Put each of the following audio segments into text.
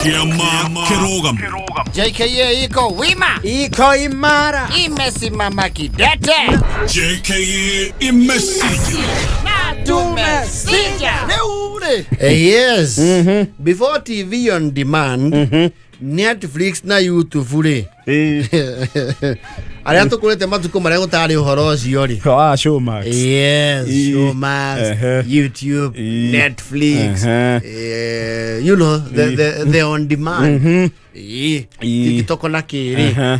Kĩama kĩrũgamu. JKA iko wima, Iko imara. Imesimama kidete. JKA imesija. Na tumesija. Rĩu rĩ. Yes. Before TV on demand, Netflix na YouTube rĩ, arĩa tũkũrĩte matukũ marĩa gũtarĩ ũhoro ũcio rĩ. Ah, Showmax. Yes, Showmax, YouTube, Netflix, the on demand. TikTok na kĩrĩ.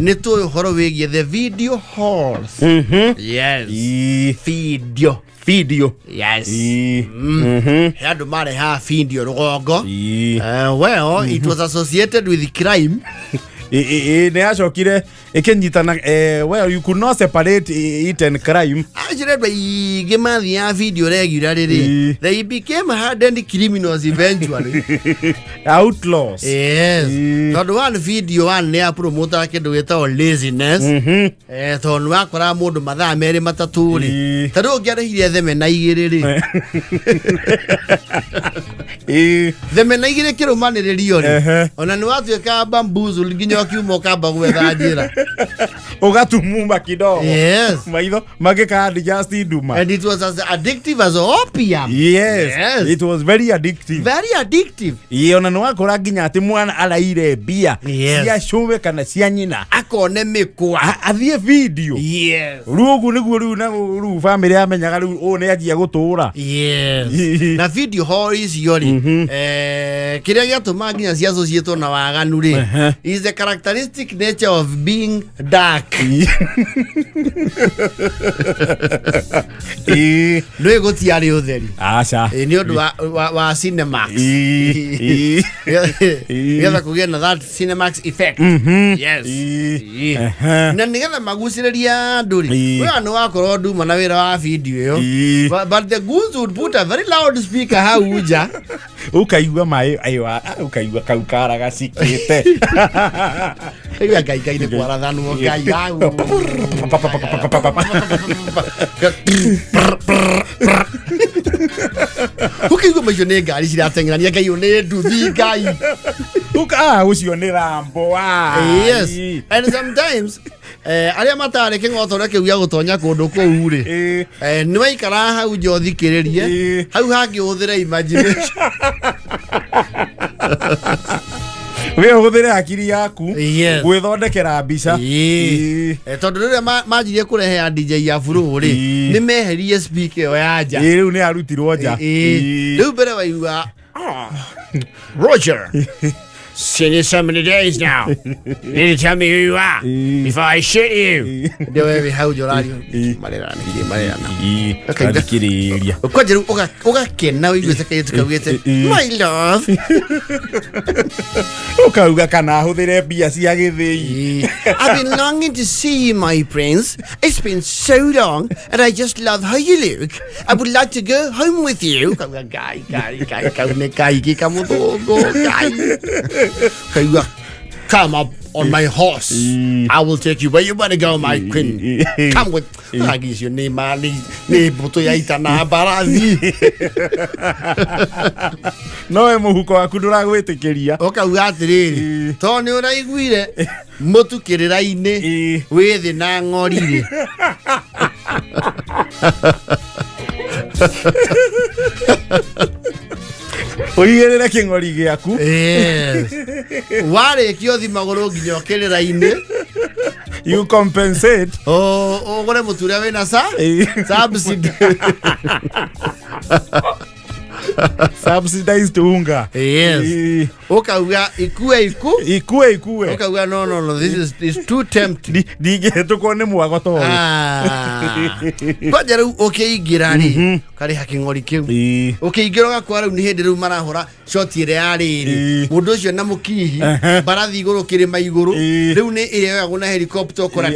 Nĩ tũĩ ũhoro wĩgiĩ the video halls. Yes. Video. Video. Yes. He andũ marehaga video rũgongo. Well, it was associated with crime. Nĩ yacokire ĩkĩnyitana, well, you could not separate it and crime. Actually, andũ aingĩ mathiaga video regularly rĩ, they became hardened criminals eventually. Outlaws. Yes. Tondũ one video one nĩ yapromotaga kĩndũ gĩtagwo laziness. Tondũ nĩ wakoraga mũndũ mathaa 2 3 rĩ. Ta rĩu ũngĩarĩhire themena 2 rĩ. Themena 2 kĩrũmanĩrĩrio rĩ. Ona nĩ watuĩkaga bamboozled nginya ũkiuma ũkamba gwetha njĩra. Ũgatumuma kidogo. Yes. Maitho magĩka just nduma. And it was as addictive as opium. Yes. Yes. It was very addictive. Very addictive. Ĩĩ, ona nĩ wakora nginya atĩ mwana araire mbia cia cũwe kana cia nyina. Akone mĩkwa. Athiĩ video. Yes. Rĩu ũguo nĩguo rĩu na rĩu bamĩrĩ yamenyaga rĩu ũyũ nĩ anjia gũtũra. Yes. Na video hall icio rĩ, kĩrĩa gĩatũma nginya cia associate na waganu rĩ, is the characteristic nature of being dark. Nĩ gũtiarĩ ũtheri. Aca. Nĩ ũndũ wa Cinemax. Nĩgetha kũgĩe na that Cinemax effect. Yes. Na nĩgetha magucĩrĩrie andũ rĩ, we nĩ wakorwo nduma na wĩra wa video ĩyo. But the goons would put a very loud speaker hau nja. Ũkaigua maĩ ayo, ũkaigua kau kara gacikĩte. Kaigua Ngai Ngai nĩ kwarathanwo Ngai au. Ũkaigua macio nĩ ngari cirateng'erania Ngai ũyũ nĩ nduthi Ngai. Ũka ũcio nĩ Rambo. Yes. And sometimes arĩa matarĩ kĩng'otore kĩu gĩa gũtonya kũndũ kũu rĩ, nĩ waikaraga hau nja ũthikĩrĩrie, hau hangĩ ũhũthĩre imagination. We ũhũthĩre hakiri yaku Yes. gwĩthondekera mbica. Tondũ rĩrĩa manjirie kũrehe ya DJ ya buru rĩ, nĩ meheririe speaker ĩyo ya nja. Rĩu nĩ arutirwo nja. Rĩu mbere waigua, Roger, seen you so many days now. You need to tell me who you are before I shoot you. Ndio wewe hau njorario. Marerana, nĩkĩ marerana. Athikĩrĩria. Kwanja rĩu ũgakena ũiguĩte kairĩtu kaugĩte, my love. Ũkauga kana ahũthĩre mbia cia gĩthĩi. I've been longing to see you, my prince. It's been so long, and I just love how you look. I would like to go home with you. Kauga, Ngai, Ngai, Ngai, kau nĩ kaingĩ kamũthũngũ, Ngai. Kauga, come up on my horse. I will take you where you want to go, my queen. Come with. Hagi icio nĩ ma nĩ mbũtũ ya ita na mbarathi. Nowe mũhuko waku ndũragwĩtĩkĩria. Ũkauga atĩrĩrĩ, tondũ nĩ ũraiguire mũtu kĩrĩra-inĩ wĩ thĩ na ng'ori rĩ. Ũigĩrĩre kĩng'ori gĩaku. Yes. Warĩkia ũthi magũrũ nginya ũkĩrĩra-inĩ. You compensate. Ũgũre mũtu ũrĩa wĩna sa subsidy. Subsidized unga. Yes. Ũkauga ikue iku. Ikue ikue. Ũkauga no no no, this is is too tempting. Ndingĩhĩtũkwo nĩ mwago ta ũyũ. Kwanja rĩu ũkĩingĩra rĩ, ũkarĩha kĩng'ori kĩu. Ũkĩingĩra ũgakora rĩu nĩ hĩndĩ rĩu marahũra shot ĩrĩa ya rĩrĩ. Mũndũ ũcio na mũkihi, mbarathi igũrũ kĩrĩma igũrũ. Rĩu nĩ ĩrĩa yoyagwo na helicopter ũkora.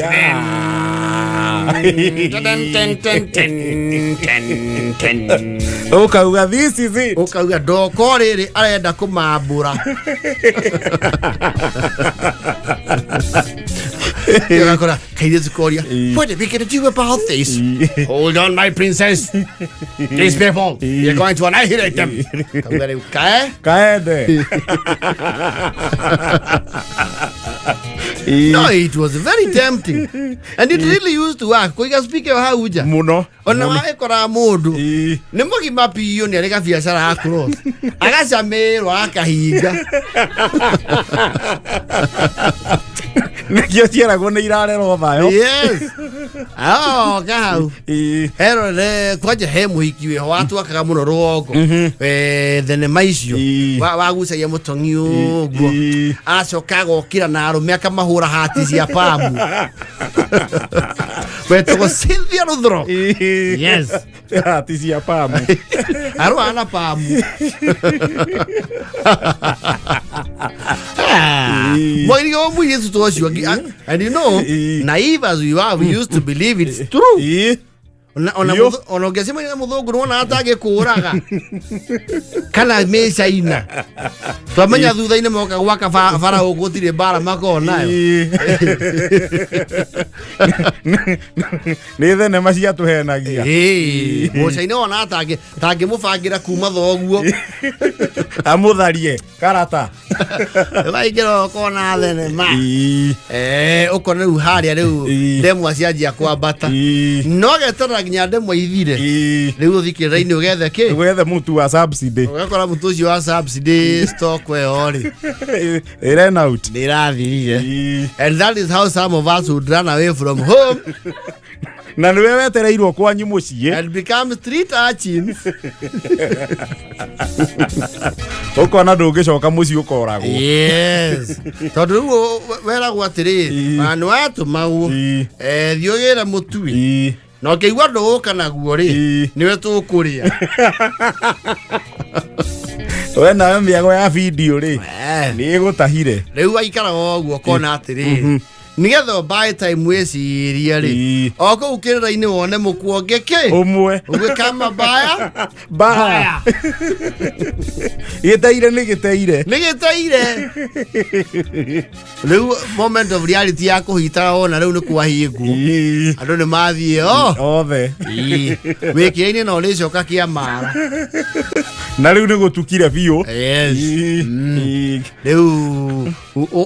Ten, ten, ten, ten, ten, ten. Ũkauga this is it. Ũkauga ndoko rĩrĩ arenda kũmambũra. Ũgakora kairĩtu koria, Ĩĩ. "What are we gonna do about this?" Ĩĩ. "Hold on, my princess. These people, we are going to annihilate them." Kauga rĩu kae. Kaende. No, it was very tempting. And it really used to work. Kũiga speaker hau nja. Muno. Ona wagĩkora mũndũ Ĩĩ. nĩ mũgima biũ, nĩ arĩ gabiacara ga cross, agacamĩrwo akahinga. Nĩkĩo ciaragwo nĩ irarerwo thayo. Yes, aoka hau. Ĩĩ. Herore kwanja he mũhiki wĩho watwakaga mũno rũgongo. Thenema icio Ĩĩ. wagucagia mũtong'i ũguo. Ĩĩ. Acoka agokĩra na arũme akamahũra hati cia pamu, wetagwo Cynthia Ruthro. Ĩĩ. Yes. Hati cia pamu. Arũaga na pamu. Ĩĩ. Mwagĩrĩire wa mũirĩtu ta ũcio and Ĩĩ. naive as we were, we used to believe it's true. Ĩĩ. Ona Yo. ona ũngĩcemania na mũthũngũ nĩwona atangĩkũraga kana mĩcaina, twamenya thutha-inĩ moka gwaka bara gũkũ gũtirĩ mbara makoragwo nayo. Ĩĩ. Nĩ thenema ciatũhenagia. Ĩĩ, mũcaina wona tangĩmũbangĩra kuma thoguo. Amũtharie karata. Waingĩra ũkona thenema. Ĩĩ. Ũkona rĩu harĩa rĩu Ĩĩ. ndemwa cianjia kwambata. Ĩĩ. No geterera nginya ndemwa ithire. Ĩĩ. Rĩu ũthikĩrĩra-inĩ ũgethe kĩ. Gwethe mũtu wa subsidy. Ũgakora mũtu ũcio wa subsidy stock ĩyo rĩ It ran out. nĩ ĩrathirire. Ĩĩ. And that is how some of us would run away from home Na nĩwe wetereirwo kwanyu mũciĩ. and become street urchins. Ũkona ndũngĩcoka mũciĩ ũkoragwo. Yes, tondũ rĩu weragwo atĩrĩ, Ĩĩ. ona nĩ watũmagwo, Ĩĩ. thiĩ ũgĩre mũtui Ĩĩ. na ũkĩigua ndũgũka naguo rĩ, Ĩĩ. nĩwe tũkũrĩa. We nawe mĩago ya video rĩ Eh. nĩ ĩgũtahire. Rĩu waikaraga ũguo ũkona atĩrĩrĩ, nĩgetha ũmbae time wĩcirie rĩ, Ĩĩ. o kũu kĩrĩra-inĩ wone mũkuonge kĩ Ũmwe. ũguo kama mbaya. Mbaya. Gĩteire nĩ gĩteire. Nĩ gĩteire. Rĩu moment of reality ya kũhitaga wona rĩu nĩ kwahingwo. Ĩĩ. Andũ nĩ mathiĩ o Othe. wĩkĩra-inĩ na ũrĩcoka kĩa mara. Na rĩu nĩ gũtukire biũ. Yes. Ĩĩ. Ĩĩ. Rĩu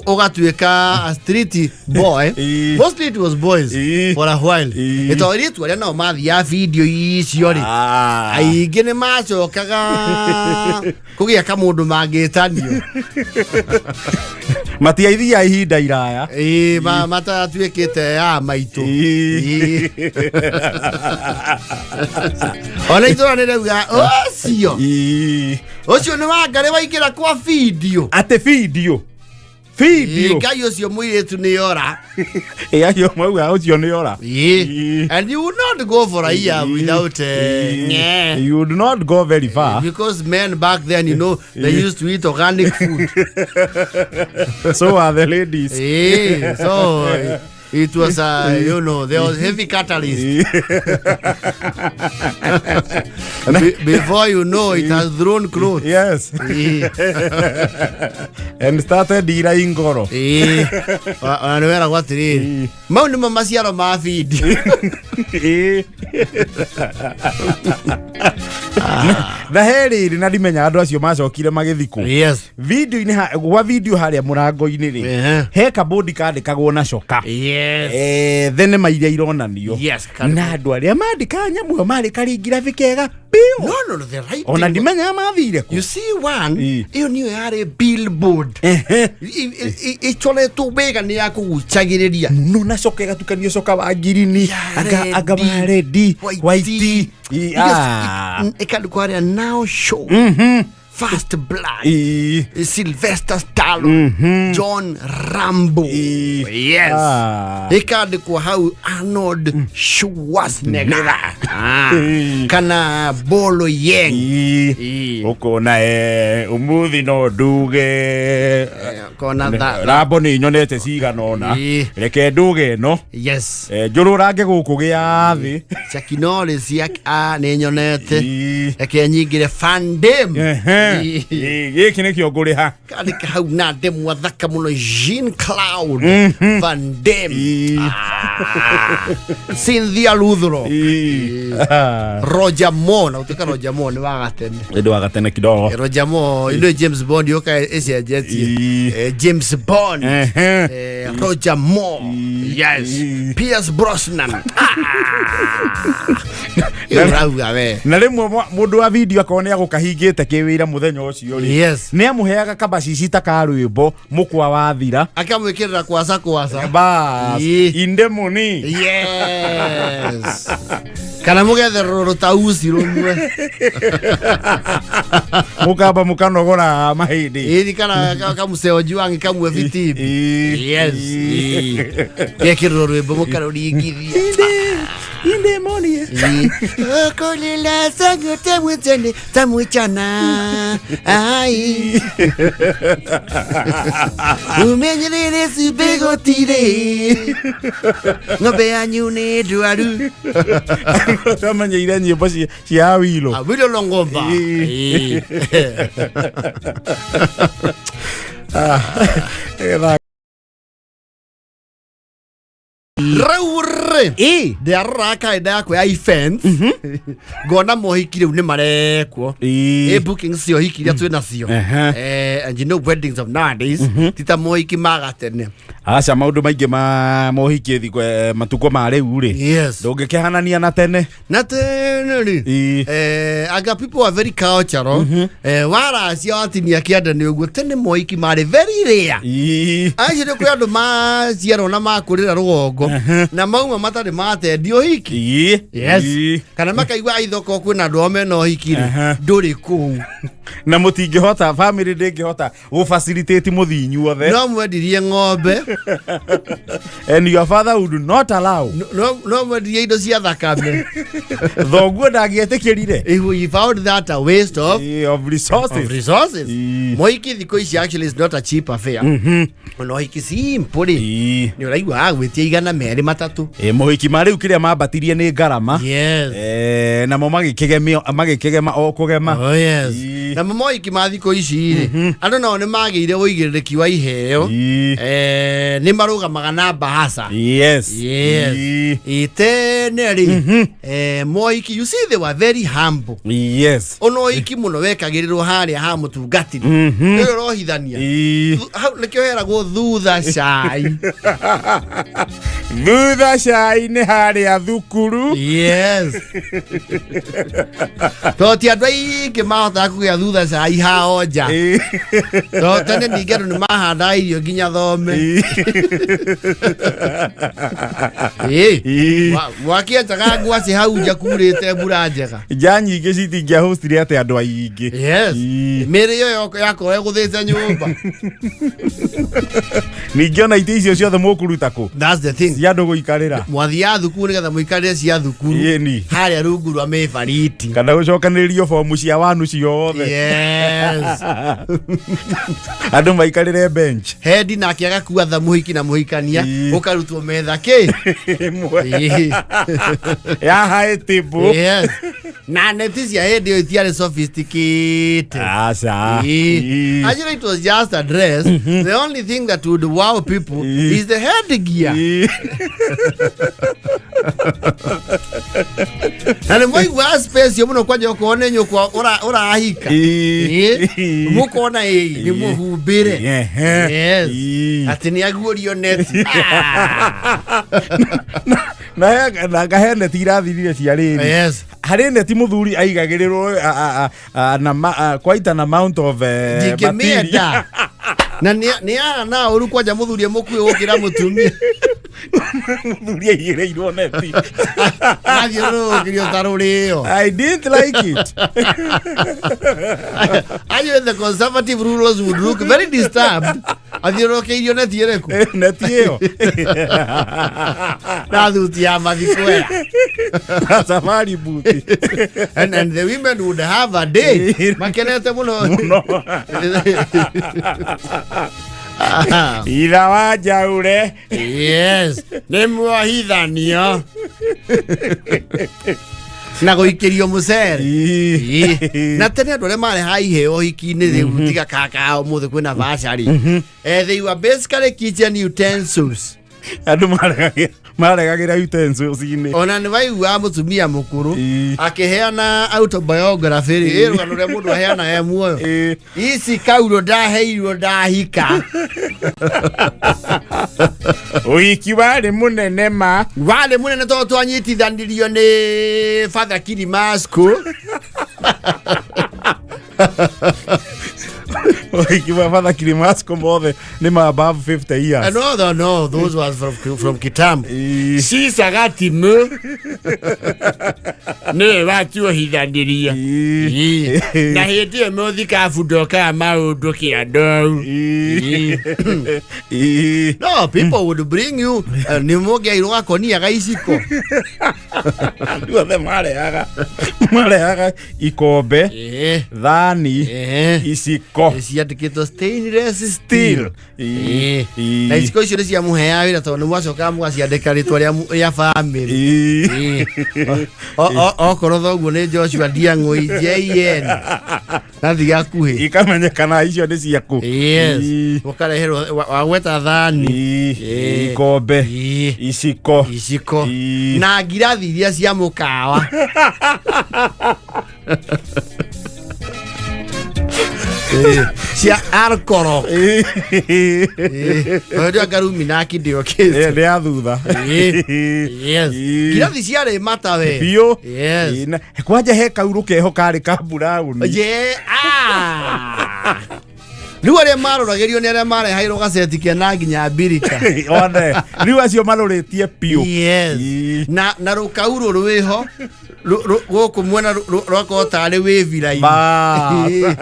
ũgatuĩka a street boy. Ĩĩ. Mostly it was boys Ĩĩ. for a while. Ĩĩ. Ĩtondũ airĩtu arĩa nao mathiaga video icio rĩ, Ah. aingĩ nĩ macokaga kũgĩa kamũndũ mangĩtanio. Matiaithia ihinda iraya. Ĩĩ, matatuĩkĩte ya maitũ. Ĩĩ. Ĩĩ. Ona itũra nĩ rauga ũcio Ĩĩ. ũcio nĩ wangarĩ waingĩra kwa video. Atĩ video video. Ĩĩ, Ngai, ũcio mũirĩtu nĩ ora. Ĩ, acio mauga ũcio nĩ ora. Ĩĩ. Ĩĩ. And you would not go for a year without Ĩĩ. nye. You would not go very far. Because men back then, they used to eat organic food. So are the ladies. So it was, there was heavy catalyst. Before you know, it has thrown clothes. Yes. And started ira ingoro. Ĩĩ. Ona nĩ weragwo atĩrĩrĩ, mau nĩmo maciaro ma video. Ĩĩ. Na he rĩrĩ na ndimenya andũ acio macokire magĩthikwo. Video-inĩ gwa video harĩa mũrango-inĩ rĩ, he kabodi kandĩkagwo na coka. Thenema iria ironanio. Na andũ arĩa mandĩkaga nyamũ ĩyo marĩ karingirabi kega biũ. No, no, the right Ona thing ndimenyaga mathire kũ. You see one, ĩyo nĩyo yarĩ billboard. Ĩcoretwo wega nĩ ya kũgucagĩrĩria. Mũno na coka ĩgatukanio coka wa ngirini anga Red, anga wa redi white. white. Ah. Ĩkandĩkwo harĩa "Now Show", "First Blood", Ĩĩ. Sylvester Stallone, John Rambo. Ĩĩ. Yes. Ah. Ĩkandĩkwo hau Arnold Schwarzenegger. Ah. Ĩĩ. Kana Bolo Yeng. Ĩĩ. Ĩĩ. Ũkona ũmũthĩ no nduge Kona Rambo nĩ nyonete cigana ũna. Ĩĩ. Reke nduge ĩno. Yes. Njũrũrange gũkũ gĩa thĩ. Chuck Norris nĩ nyonete. Ĩĩ. Reke nyingĩre Van Damme. Ehe. Gĩkĩ nĩkĩo ngũrĩha. Kandĩka hau na ndemwa thaka mũno, Jean Cloud Van Damme. Ah. Cynthia Luthro. Roger Moore, na gũtuĩka Roger Moore nĩ wa gatene. Ĩndĩ wa gatene kidogo. Roger Moore ino James Bond yoka ĩcenjetie. James Bond. Roger Moore. Yes. Pierce Brosnan. Ah. Ũrauga we. Na rĩmwe mũndũ wa video akorwo nĩ agũkahingĩte kĩwĩra mũthenya ũcio rĩ, nĩ amũheaga kabacici ta ka rwĩmbo mũkwa wathira. Akamwĩkĩrĩra kwasa kwasa. Bas. Indemoni. Yes. Kana mũgethe rũrũ ta uci rũmwe. Mũkamba mũkanogora mahĩndĩ. Ĩni kana kamuseo juangi kamwe vitimbi. Yes. Gekĩrĩrwo rwĩmbo mũkarũringithia. Indemoni. Okolela sango tamwetene tamwechana ai umenyerere cumbĩ gũtirĩ ng'ombe yanyu nĩ ndwaru. Tamenyeire nyĩmbo cia Awilo. Awilo Longomba. Rĩu rĩ, ndĩarora kalenda yakwa ya events, ngona mohiki rĩu nĩ marekwo. Ĩ bookings cia ũhiki iria twĩ nacio. And you know weddings of nowadays ti ta mohiki ma gatene. Aca, maũndũ maingĩ ma mohiki thikũ matukũ ma rĩu rĩ, ndũngĩkĩhanania na tene. Na tene rĩ, anga people are very cultural. Waracia watinia kĩanda nĩ ũguo. Tene mohiki marĩ very rare. Acio nĩ kwĩ andũ maciarwo na makũrĩra rũgongo na mauma matarĩ matendi ũhiki. Yes. Kana makaigua aithoko kwĩna andũ ao mena ũhiki rĩ, ndũrĩ kũu. Na mũtingĩhota, family ndĩngĩhota gũfacilitate mũthiĩ inyuothe. No mwendirie ng'ombe. And your father would not allow. No mwendirie indo cia thakame. Thoguo ndangĩetĩkĩrire. If we found that a waste of of resources. Of resources. Mohiki thikũ ici actually is not a cheap affair. Ona ũhiki simple rĩ, nĩ ũraigua agwĩtia 200, 300. Mohiki ma rĩu kĩrĩa mambatirie nĩ ngarama. Namo magĩkĩgemio magĩkĩgema o kũgema. Oh yes. Na mohiki ma thikũ ici rĩ, andũ nao nĩ magĩire ũigĩrĩrĩki wa iheo. Nĩ marũgamaga na bahasa. Yes. Tene rĩ, mohiki, you see, they were very humble. Ona ũhiki mũno wekagĩrĩrwo harĩa ha mũtungatĩri ũyũ ũrohithania. Hau nĩkĩo heragwo thutha cai. Thutha cai nĩ harĩa thukuru. Yes, to ti andũ aingĩ mahotaga kũgĩa thutha cai hao nja. To tene ningĩ andũ nĩ mahandaga irio nginya thome. Mwakĩenjaga ngwacĩ hau nja kurĩte mbura njega. Nja nyingĩ citingĩahostire atĩ andũ aingĩ. Mĩrĩ ĩyo yakorwo ĩgũthĩte nyũmba. Ningĩ ona itĩ icio ciothe mũkũruta kũ? That's the thing. Cia andũ gũikarĩra. Mwathiaga thukuru nĩgetha mũikarĩre cia thukuru. Harĩa rungu rwa mĩbariti. Kana gũcokanĩrĩrio bomu cia wanu ciothe. Andũ maikarĩre bench. Hendi nake agakua tha mũhiki na mũhikania. Ũkarutwo metha kĩ. Ĩmwe. Ya high table. Yes. Na neti cia hĩndĩ ĩyo itiarĩ sophisticated. Aca. Actually, it was just a dress. The only thing that would wow people is the headgear. Na nĩ mwaigua space mũno kwanja okorwo nĩ nyũkwa ũrahika. Mũkona ĩĩ nĩ mũhumbĩre. Yes. Atĩ nĩ aguũrio neti. Ah. Na ngahe neti irathirire cia rĩrĩ. Harĩ neti mũthuri aigagĩrĩrwo na quite an amount of material. Ndingĩmĩenda na nĩ ahana ũru kwanja mũthuri mũkuĩ gũkĩra mũtumia. Mũthuri aigĩrĩirwo neti. Athiũrũrũkĩrio ta rũrĩo. I didn't like it. Actually, the conservative rulers would look very disturbed athiũrũrũkĩirio neti ĩrĩkũ? Neti ĩyo. Na thuti ya mathikwea. Na safari boot. And the women would have a day makenete mũno. Mũno. Itha wa njaure. Yes, nĩ mwohithanio. Na gũikĩrio mũcere. Ii. Ĩĩ. Na tene andũ arĩa marehaga iheo ũhiki-inĩ rĩu tiga kaka ũmũthĩ kwĩna vacarĩ, they were basically kitchen utensils. Andũ maregagĩra utensils-inĩ. Ona nĩ waiguaga mũtumia mũkũrũ akĩheana autobiography rĩ, ĩ rũgano rũrĩa mũndũ aheana e muoyo. Ici kaurũ ndaheirwo ndahika. Ũhiki warĩ mũnene ma. Warĩ mũnene tondũ twanyitithanirio nĩ Father Kirimasco. Ũhiki wa Father Kirimasco mothe nĩ ma above 50 years. No, no, no, those was from kitambo. Cicagatimu nĩwe watuohithanirie. Na hĩndĩ ĩyo mũthikabu ndokaga maũndũ kĩandou. No, people would bring you nĩ mũngĩairwo gakonia ga iciko. Andũ othe marehaga ikombe, thani, iciko. Ciandĩkĩtwo stainless steel. Steel. Na iciko icio nĩ ciamũheaga wĩra tondũ nĩ mwacokaga mũgaciandĩka rĩtwa rĩa family. Okorwo thoguo nĩ Joshua Ndiang'ũi JN nathi gakuhĩ. Ikamenyekana icio nĩ ciaku. Yes. Ũkareherwo wagweta thani, Ikombe, iciko, iciko na ngirathi iria cia mũkawa. Cia alcohol. Tondũ ngarumi naki ndĩokĩte. Nĩ ya thutha. Yes. Ngirathi ciarĩ mata we. Biũ. Yes. Kwanja he kaurũ keho karĩ ka burauni. Yeah. Ah. Rĩu arĩa maroragĩrio nĩ arĩa marehairwo gaceti kena nginya mbirika. One rĩu acio marũrĩtie biũ. Yes. Na rũkaurũ rwĩho gũkũ mwena rwakorwo tarĩ wĩvira-inĩ.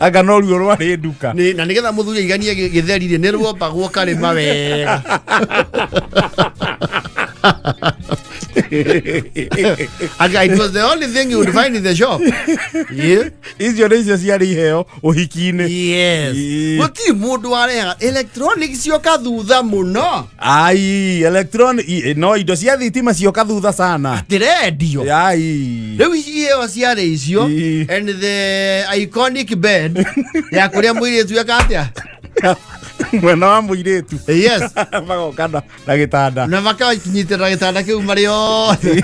Anga no ruo rwarĩ nduka. Na nĩgetha mũthuri aiganie gĩtheri-rĩ, nĩ rwombagwo karĩma wega. Anga it was the only thing you would find in the shop. Yeah. Icio nĩ icio ciarĩ iheo ũhiki-inĩ. Yes. Gũtirĩ mũndũ warehaga electronics cioka thutha mũno. Ai, electronic no indo cia thitima cioka thutha sana. Atĩ rendio. Ai. Rĩu ici iheo ciarĩ icio and the iconic bed ya kũrĩa mũirĩtu eka atĩa? Mwena wa mũirĩtu. Yes. Magoka na gĩtanda. Na makanyitĩrĩra gĩtanda kĩu marĩ othe.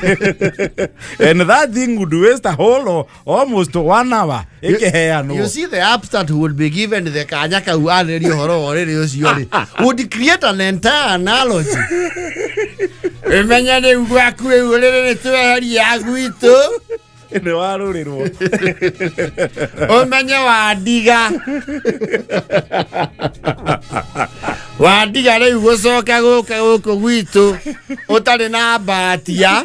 And that thing would waste a whole or almost 1 hour ĩkĩheanwo. You see the upstart who would be given the kanya kau arĩrĩrie ũhoro wa ũrĩrĩ ũcio rĩ, would create an entire analogy. Ĩmenye rĩu gwaku rĩu ũrĩrĩ nĩ tweheria gwitũ. Nĩ warũrĩrwo. Ũmenye wandiga. Wandiga rĩu gũcoka gũka gũkũ gwitũ ũtarĩ na mbatia.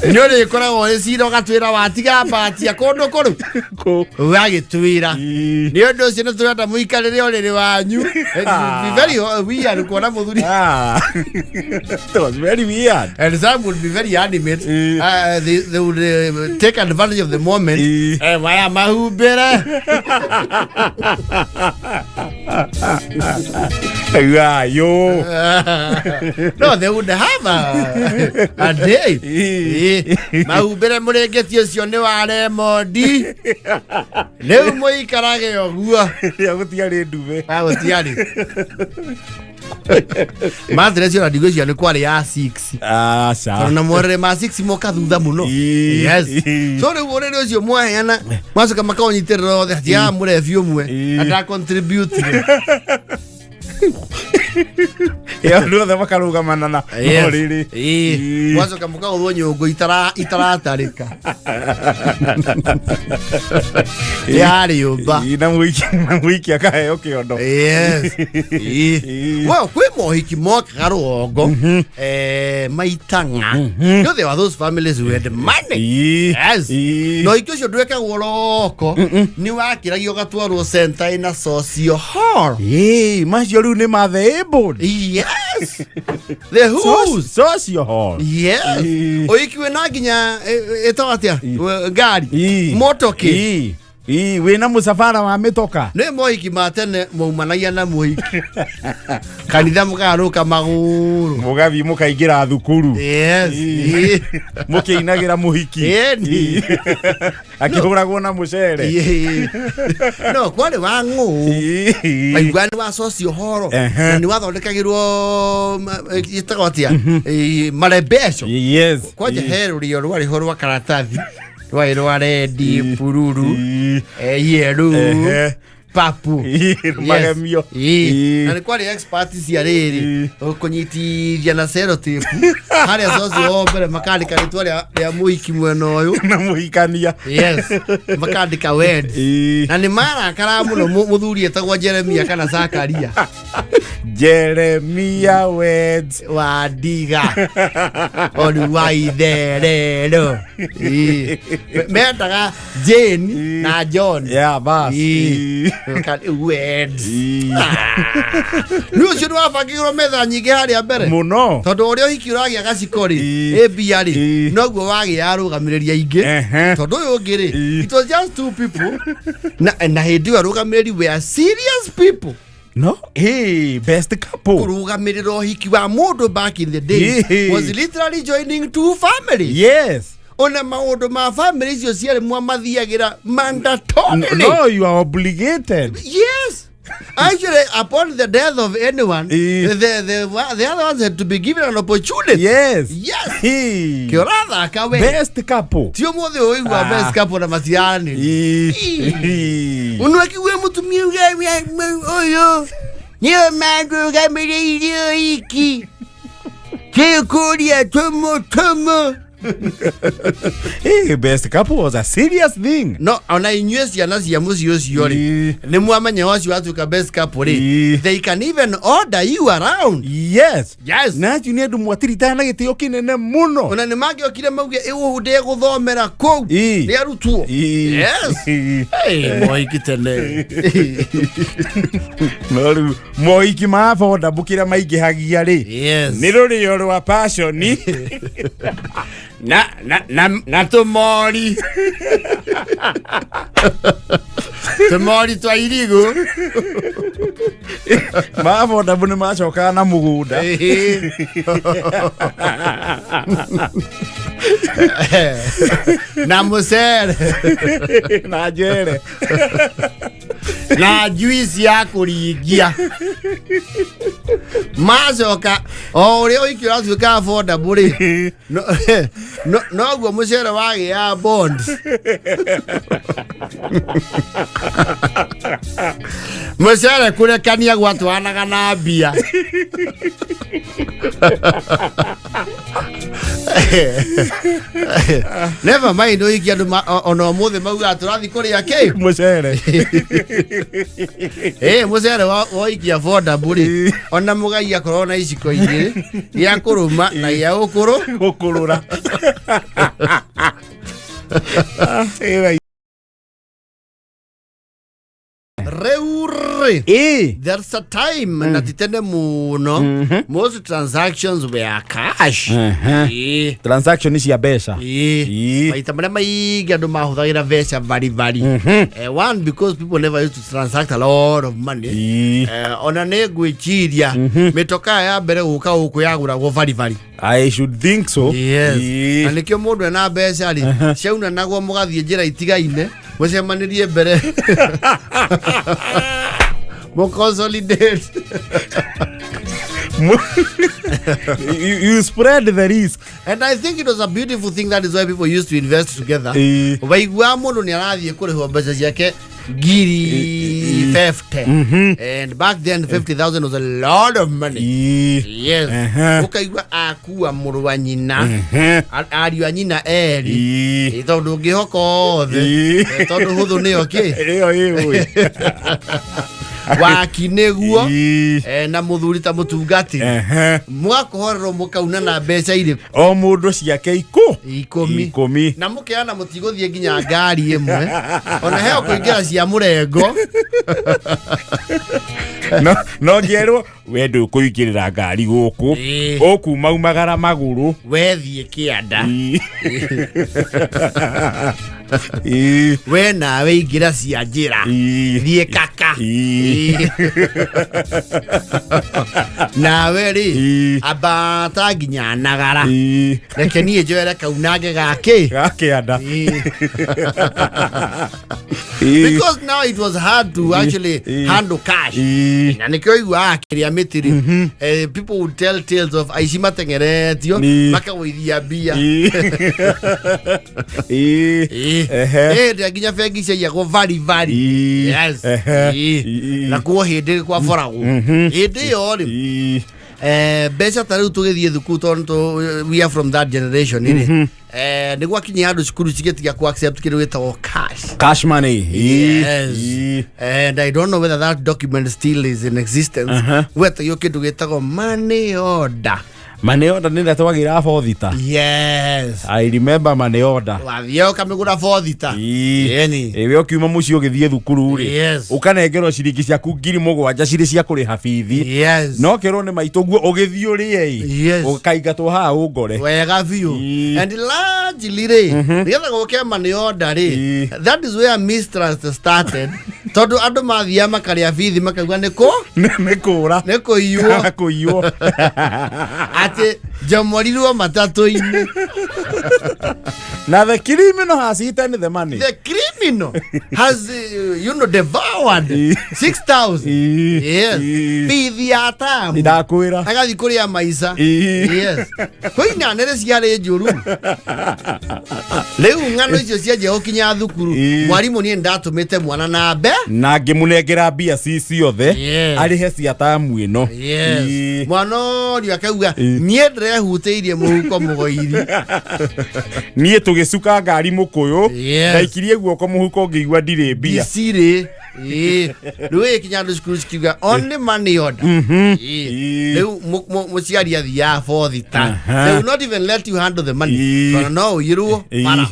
Nĩ ũrĩkoragwo ũrĩ cira ũgatwĩra watiga mbatia kũndũ kũrũ. Ũgagĩtwĩra. Nĩ ũndũ ũcio nĩ tũrenda mũikarĩre ũrĩrĩ wanyu. It would be very weird kuona mũthuri. It was very weird. And some would be very animate. They would take advantage of the moment. Maya mahumbĩre. Ayo. No, they would have a day. Mahumbĩre mũrĩngĩti ũcio nĩ wa Remondi. Rĩu mũikarage ũguo. Rĩa gũtiarĩ ndume. Ah, gũtiarĩ. Mattress ona ndigwĩciria nĩ kwarĩ ya 6. Aca. Tondũ na morere ma 6 moka thutha mũno. Yes. So rĩu ũrĩrĩ ũcio mwaheana macoka makaũnyitĩrĩra othe ati ya mũrebi ũmwe na nda contribute. Andũ othe makarũgamana na Yes. ũrĩrĩ. Mwacoka mũkagũthwo nyũngũ itaratarĩka. Ya rĩũmba. Na mũiki akaheo kĩondo. Yes. Well, kwĩ mohiki mokaga rũgongo maitang'a. You know, there were those families who had money. Yes. Na ũhiki ũcio ndwekagwo roko, nĩ wakĩragio ũgatwarwo center ĩna social hall. Macio rĩu nĩ ma the abled. Yes. The who's. Social hall. Yes. Ũhiki wĩna nginya ĩtagwo atĩa? Ngari. Motorcade. Ii, wĩna mũcabara wa mĩtoka. Nĩ mohiki ma tene mwaumanagia na mũhiki kanitha mũkarũka magũrũ. Mũgathiĩ mũkaingĩra thukuru. Yes. Ii. Mũkĩinagĩra mũhiki. Ĩni. Ii. Akĩhũragwo na mũcere. Ii. No kwarĩ wa ng'ũ. Ii. Waigua nĩ wacoci ũhoro na nĩ wathondekagĩrwo ĩtagwo atĩa? Ĩ, marembeco. Yes. Kwanja Ii. he rũrĩo rwarĩ ho rwa karatathi rwarĩ rwa rendi, bururu, Ii. yerũ, papu. Ii, magemio. Ii. Na nĩ kwarĩ expert cia rĩrĩ kũnyitithia na sellotape harĩa coci o mbere makandĩka rĩtwa rĩa mũhiki mwena ũyũ. Na mũhikania. Yes, makandĩka words. Ii. Na nĩ marakaraga mũno mũthuri etagwo Jeremia kana Zakaria. Jeremia words. Wa ndiga onu wa itherero. Ii. Mendaga Jane na John. Yeah, bas. Ii. Ii. Words. Ii. Nĩ ũcio nĩ wabangĩirwo metha nyingĩ harĩa mbere. Mũno. Tondũ ũrĩa ũhiki ũragĩa gaciko rĩ, Ii. ĩ mbia rĩ, Ii. noguo wagĩa arũgamĩrĩri aingĩ. Tondũ ũyũ ũngĩ rĩ, Ii. it was just two people. Na hĩndĩ ĩyo arũgamĩrĩri were serious people. No, hey, best couple. Kũrũgamĩrĩra ũhiki wa mũndũ back in the days Ii. was literally joining two families. Yes. Ona maũndũ ma family icio ciarĩ mwamathiagĩra mandatorily. No, you are obligated. Yes. Actually, upon the death of anyone, the other ones had to be given an opportunity. Yes. Yes. Hey. Kĩũrathaka we. Best couple. Ti ũmũthĩ ũigua best couple na matiranĩ. Ii. Ũnũ akiuga mũtumia ũyũ nĩo mandũgamĩrĩire ũhiki. Kĩkũria tũmũ tũmũ. Hey, best couple was a serious thing. No, ona inyuĩ ciana cia mũciĩ ũcio rĩ, Ii. nĩ mwamenya ũcio watuĩka best couple rĩ, Ii. they can even order you around. Yes. Yes. Na acio nĩ andũ mwatiritana na gĩtĩo kĩnene mũno. Ona nĩ mangĩokire mauge ĩũhũ ndegũthomera kũu Ii. nĩ arutwo. Ii. Yes. Ii. Hey, mohiki tene. No rĩu mohiki ma affordable kĩrĩa maingĩhagia rĩ, Yes. nĩ rũrĩo rwa passion. Na tũmori. Tũmori twa irigũ. Ma affordable nĩ macokaga na mũgũnda. Na mũcere. Na njere. Na juice ya kũringia. Macoka o ũrĩa ũhiki ũratuĩka affordable rĩ, noguo mũcere wagĩa bond. Mũcere kũrekania gwatwaranaga na mbia. Never mind ũhiki andũ ona ũmũthĩ maugaga tũrathiĩ kũrĩa kĩ? Mũcere. Ĩ mũcere wa ũhiki affordable rĩ, ona mũgai akorwo na iciko igĩrĩ, gĩa kũrũma na gĩa gũkũrũ. Gũkũrũra. Rĩu rĩ, Ĩ. there's a time na ti tene mũno, most transactions were cash. Ĩ. Transaction cia mbeca. Ĩ. Ĩ. Maita marĩa maingĩ andũ mahũthagĩra mbeca baribari. One, because people never used to transact a lot of money. Ĩ. Ona nĩ ngwĩciria mĩtokaa ya mbere gũka gũkũ yagũragwo baribari. I should think so. Yes. Ĩ. Na nĩkĩo mũndũ ena mbeca rĩ, ciaunanagwo mũgathiĩ njĩra itigaine mũcemanĩrie mbere mũconsolidate. You spread the risk. And I think it was a beautiful thing. That is why people used to invest together. Ĩ. Waigua mũndũ nĩ arathiĩ kũrĩhwo mbeca ciake ngiri 50. And back then 50,000 was a lot of money. Ĩ. Yes. Ũkaigua akua mũrũ wa nyina, ariũ a nyina erĩ. Ĩ. Ĩ, tondũ ũngĩhoka othe. Ĩ. Tondũ hũthũ nĩyo kĩ? Ĩyo ĩĩ. Waki nĩguo. Ĩ. Na mũthuri ta mũtungati. Mwakũhorerwo mũkauna na mbeca irĩkũ? O mũndũ ciake ikũ. Ikũmi. Ikũmi. Na mũkeana mũtigũthiĩ nginya ngari ĩmwe. Ona heo kũingĩra cia mũrengo. No ngĩerwo we ndũkũingĩrĩra ngari gũkũ, ũkuma umagara magũrũ. Wethiĩ kĩanda. Ii. We nawe ingĩra cia njĩra. Thiĩ kaka. Nawe rĩ, ambata nginya nagara. Reke niĩ njoere kaunange gakĩ gakĩanda. Because now it was hard to actually handle cash. Na nĩkĩo iguaga kĩrĩa mĩtĩ rĩ, people would tell tales of aici mateng'eretio makagũithia mbia. Ehe. Ĩĩ, nginya bengi ciaiyagwo vari vari. Yes. Na kuo hĩndĩ kwaboragwo hĩndĩ ĩyo rĩ, mbeca ta rĩu tũgĩthiĩ thukuru, tondũ we are from that generation rĩ, nĩ gwakinyia handũ cukuru cigĩtiga ku accept kĩndũ gĩtagwo cash. Cash money. Yes. And I don't know whether that document still is in existence. Gwetagio kĩndũ gĩtagwo money order. Money order nĩ ĩrĩa twagĩra bothita. Yes. I remember money order. Wathiĩ ũkamĩgũra bothita. Yeni. Ĩwe ũkiuma mũciĩ ũgĩthiĩ thukuru rĩ, ũkanengerwo ciringi ciaku 7,000 cirĩ cia kũrĩha bithi. No kĩrwo nĩ maitũ guo ũgĩthiĩ ũrĩe ĩ, ũkaingatwo haha ũngore. Wega biũ. And largely rĩ, nĩgetha gũke money order rĩ, that is where mistrust started, tondũ andũ mathiaga makarĩa bithi makauga nĩ kũ nĩ kũra. Nĩ kũiywo. Kũiywo. Atĩ njomorirwo matatũ-inĩ. Na the criminal has eaten the money. The criminal has devoured 6000. Yes, bithi ya tamu. Ndakwĩra. Agathiĩ kũrĩa maica. Yes, kwĩna nere ciarĩ njũru. Rĩu ng'ano icio cianjia gũkinya thukuru. Mwarimũ, niĩ ndatũmĩte mwana na mbe Na ngĩmũnengera mbia ci ciothe arĩhe cia tamu ĩno. Mwana ũrĩa akauga, niĩ ndĩrehutĩirie mũhuko mũgoiri. Niĩ tũgĩcuka ngari mũkũyũ, ndaikirie guoko mũhuko ngĩigua ndirĩ mbia. Ndicirĩ. Rĩu ĩkinya andũ cukuru cikiuga only money order. Rĩu mũciari athiaga bothita. They will not even let you handle the money, tondũ no ũiyĩrwo bara.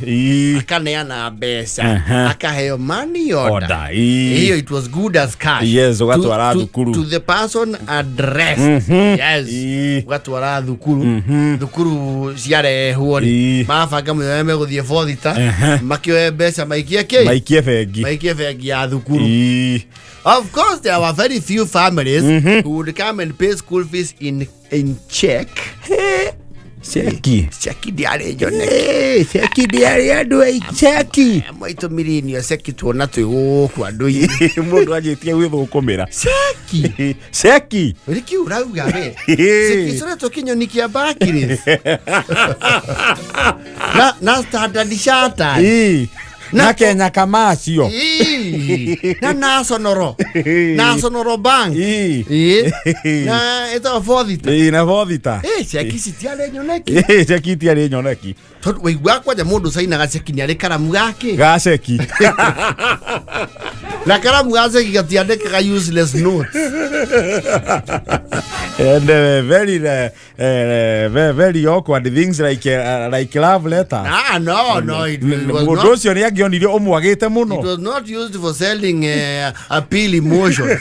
Akaneana mbeca, akaheo money order. Order, Hiyo it was good as cash. Yes, ũgatwara thukuru. To the person addressed. Yes. Ũgatwara thukuru. Thukuru ciarehwo rĩ, mabanga mũthenya megũthiĩ bothita, makĩoe mbeca maikie kĩ? Maikie bengi. Maikie bengi ya thukuru. Of course, there were very few families who would come and pay school fees in check. Ceki. Ceki ndiarĩ nyoneki. Ceki ndiarĩ andũ ai ceki. Maitũ mirinio ceki tuona twĩ gũkũ andũ-inĩ. Mũndũ anjĩtie gwĩthũkũmĩra. Ceki. Ceki. Rĩki ũrauga we. Ceki coretwo kĩnyoni kĩa Barclays. Na Standard Chartered. Na Kenya kamacio. Na National. National Bank. Na ĩtagwo Bothita. Na bothita. Ceki citiarĩ nyoneki. Ceki itiarĩ nyoneki. Tondũ waigua kwanja mũndũ cainaga ceki nĩ arĩ karamu gake. Ga ceki. Na karamu ga ceki gatiandĩkaga useless notes. And very very awkward things like love letter. Ah, no, it was Mũndũ not, ũcio nĩ angĩonire ũmwagĩte it mũno. was not used for selling appeal emotions.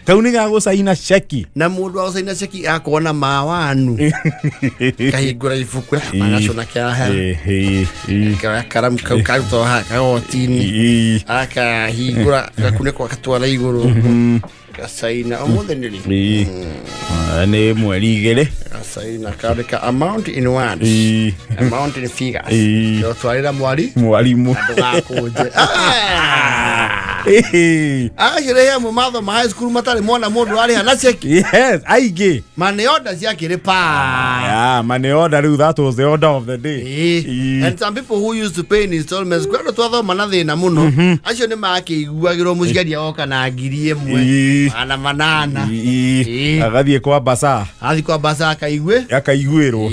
Kau nĩ gagũcaina ceki. Na mũndũ wa gũcaina ceki akorwo na mawanu kahingũra ibuku magacũna kĩaha, kara karamu kau karutwo haha kagoti-inĩ, akahingũra gakunĩko agatwara igũrũ, gacaina ũmũthĩ nĩ rĩ? Nĩ mweri 2. Gacaina kandĩka amount in words, amount in figures. Ũtwarĩra mwari. Mwarimũ. Ndũgakũnje. Ah! Acio rĩ amwe mathoma high school matarĩ mona mũndũ arĩha na ceki. Yes, aingĩ. Money order ciakĩrĩ pa. Yeah, money order rĩu, that was the order of the day. And some people who used to pay in installments, kwĩ andũ twathoma na thĩna mũno, acio nĩ makĩiguagĩrwo mũciari agoka na 1000 800. Agathiĩ kwa baca. Athiĩ kwa baca akaigue. Akaiguĩrwo.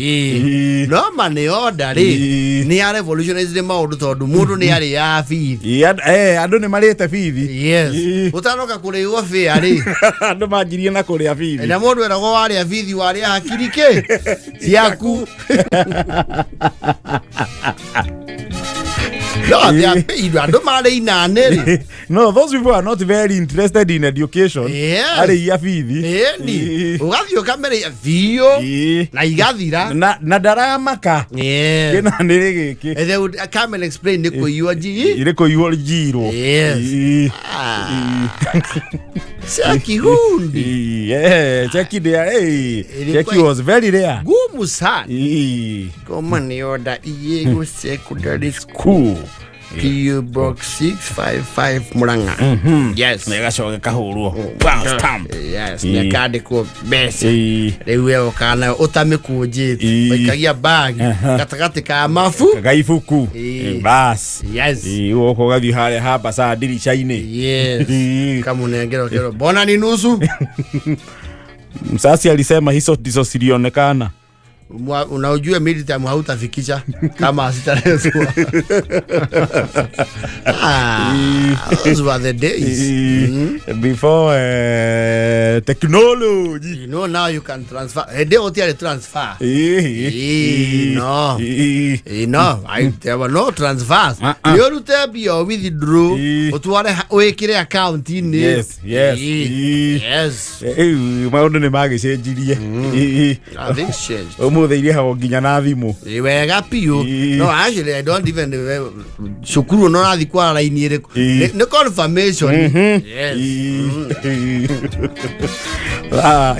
No money order rĩ, nĩ ya revolutionized maũndũ tondũ mũndũ nĩ arĩaga bithi. Andũ nĩ marĩte bithi. Yes. Ũtanoka kũrĩo bĩa rĩ, Andũ manjirie na kũrĩa bithi. Na mũndũ eragwo warĩa bithi warĩa hakiri kĩ ciaku. No, they are paid. Andũ marĩ inane rĩ. No, those people are not very interested in education. Yes. Arĩ ia bithi. Ĩni. Ũgathiĩ ũkamerĩa biũ na igathira. Na ndaramaka. Yes. Kĩna nĩ gĩkĩ. And they would come and explain nĩ kũiywo njigi. Irĩ kũiywo njirwo. Yes. Ĩĩ. Ah. Cheki hundi. Ĩĩ, yeah, cheki there, hey. Ilikuwa- Cheki was very rare. Gumu sana. Ĩĩ. Koma ni order Iyego Secondary School. Cool. PU Box 655 Murang'a. Yes. Na ĩgacoka ĩkahũrwo. Bang, stamp. Yes, Ĩĩ. nĩ kandĩkwo mbeca. Ĩĩ. Rĩu we ũkana ũtamĩkũnjĩte Ĩĩ. waikagia bagi Aha. gatagatĩ ka mabu. Gaibuku. Ĩĩ. Bas. Yes. Ĩĩ, ũgoka ũgathiĩ harĩa hamba ndirica-inĩ. Yes. Ĩĩ. Kamunengera ũkĩrwo mbona ni nusu? Msasi alisema hizo ndizo zilionekana. Unaujua mid term hautafikisha kama asitaletwa. Ah, those were the days. Before technology. You know now you can transfer. Hĩndĩ ĩyo gũtiarĩ transfer. Ĩĩ. Ĩĩ, no. Ĩĩ. No, there were no transfers. Uh-uh. Nĩ ũrute mbia o withdraw, Ĩĩ. ũtware wĩkĩre account-inĩ. Yes. Ĩĩ. Ĩĩ. Yes. Rĩu maũndũ nĩ magĩcenjirie. Ĩĩ. Ah, things changed. Ũmũthĩ irĩhagwo nginya na thimũ. Ĩ, wega biũ. Ĩĩ. No, actually, I don't even cukuru no rathi kwara raini ĩrĩkũ. Ĩĩ. Nĩ confirmation. Yes. Ĩĩ. Ah,